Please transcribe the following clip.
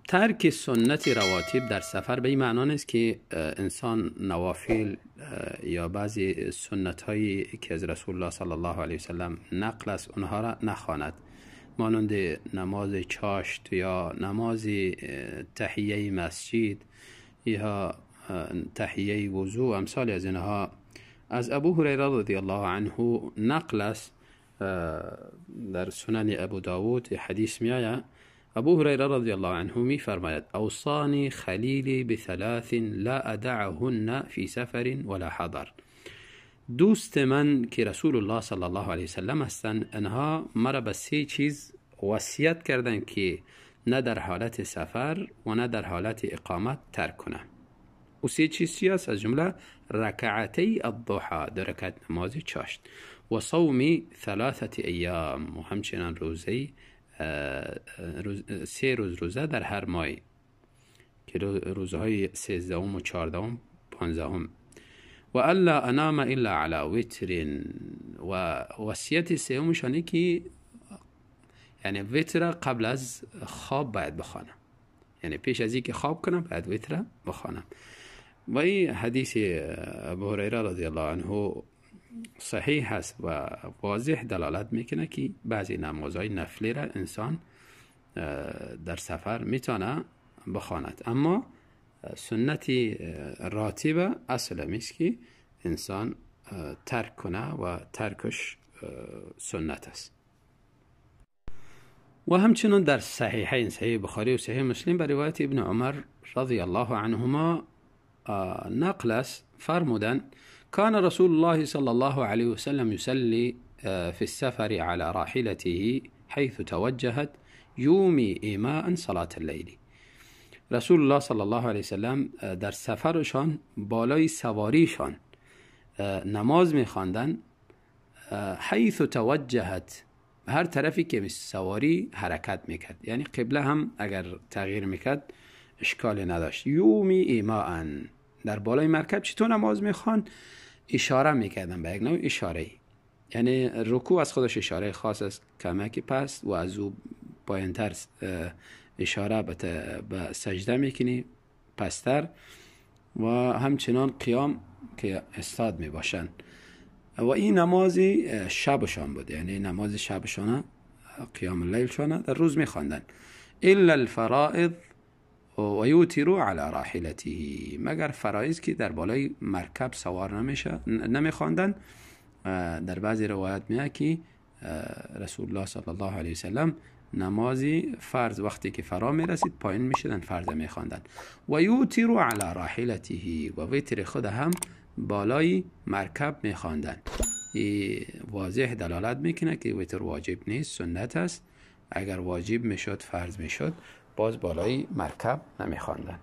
ترک سنت رواتب در سفر به این معنا نیست که انسان نوافل یا بعضی سنت هایی که از رسول الله صلی الله علیه وسلم نقل است اونها را نخواند، مانند نماز چاشت یا نماز تحیه مسجد یا تحیه وضو، امثال از اینها. از ابو هریره رضی الله عنه نقل است، در سنن ابو داود حدیث می آید. ابو هریره رضی الله عنه می فرماید: اوصانی خلیلی بثلاث لا ادعهن فی سفر ولا حضر. دوست من که رسول الله صلی الله علیه وسلم هستند، انها مرا به سه چیز وصیت کردند که نه در حالت سفر و نه در حالت اقامت ترک کنم. و سه چیز چی است؟ از جمله رکعتی الضحى، دو رکعت نماز چاشت، و صوم ثلاثه ایام، و همچنان روزه سه روز روزه در هر ماه که روزهای 13 و 14 15. و الا انام الا علی وتر. و وصیت سومشانه که یعنی وتر قبل از خواب باید بخوانم، یعنی پیش از اینکه خواب کنم باید وتر بخوانم. و این حدیث ابو هریره رضی الله عنه صحیح هست و واضح دلالت میکنه که بعضی نمازهای نفلی را انسان در سفر میتونه بخواند، اما سنت راتبه اصل میست که انسان ترک کنه و ترکش سنت است. و همچنان در صحیحین، صحیح بخاری و صحیح مسلم، به روایت ابن عمر رضی الله عنهما نقل است، فرمودند: كان رسول الله صلى الله عليه وسلم يصلي في السفر على راحلته حيث توجهت يومي إيماء صلاة الليل. رسول الله صلی الله علیه وسلم در سفرشان بالای سواریشان نماز میخواندن، حیث توجهت، هر طرفی که سواری حرکت میکرد، یعنی قبله هم اگر تغییر میکرد اشکالی نداشت. یومی ایماء، در بالای مرکب چطور نماز میخوان؟ اشاره میکردن به یک نوع اشاره، یعنی رکوع از خودش اشاره خاص است کمکی پست و از او پایینتر اشاره به سجده میکنی پستر، و همچنان قیام که استاد میباشن. و این نماز شبشان بود، یعنی نماز شبشانه، قیام اللیل شانه در روز میخواندن. الا الفرائض و یوتر علی راحلته، مگر فرائض که در بالای مرکب سوار نمیشه نمیخواندن. در بعضی روایت میاد که رسول الله صلی الله علیه وسلم نمازی فرض وقتی که فرا میرسید پایین میشدن فرض میخواندن. و یوتر علی راحلته، و وتر خود هم بالای مرکب میخواندن. واضح دلالت میکنه که وتر واجب نیست، سنت است. اگر واجب میشد، فرض میشد، باز بالای مرکب نمیخواندن.